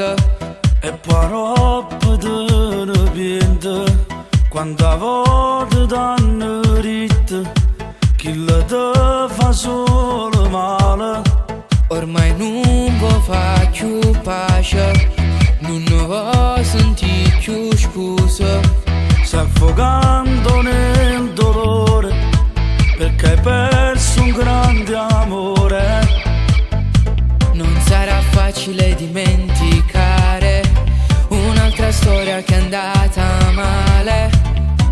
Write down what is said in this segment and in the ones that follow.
guarda. E po' aropp' te ne pient', quanta vote t'hanno ritt', chill' te fa solo male. Ormai nun vo' fa cchiù pace, nun vo' sentì cchiù scuse. Stai affogando nel dolore, perché hai perso un grande amore. Non sarà facile dimenticare un'altra storia che è andata male.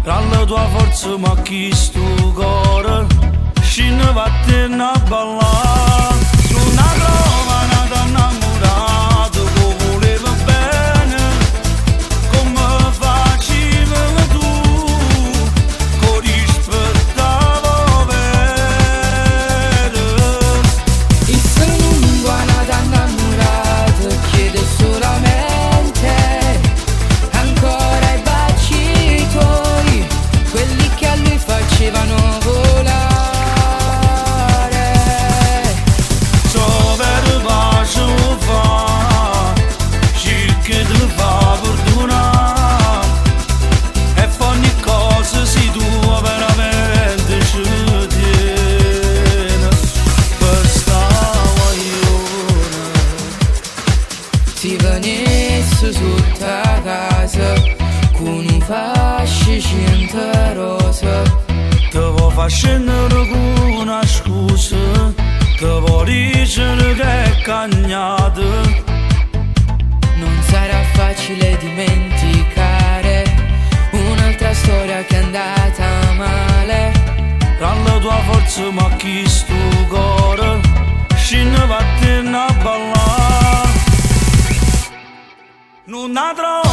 Dalla tua forza ma chi stu core, scinn' vattene a ballà. Si nun 'a trova n'ata 'nnammurata che 'o vuleva bene comme facive tu, che 'o rispettava overo. Isso nun vo' n'ata 'nnammurata, chiede solamente ancora i baci tuoi, quelli che a lui facevano volare. Si 'o vero pace vuò fa, cerca 'e te fa perdunà. E fa ogni cosa si tu veramente ci tieni, pe' sta guagliona. Si venesse sott' 'a casa cu nu fascio 'e ciente rose. Te vo' fa scennere cu na scusa, te vo' dicere che è cagnato. Non sarà facile dimenticare un'altra storia che è andata male. Dalla tua forza ma chi stu core, scinn' vattene a ballà. Nun 'a trovo.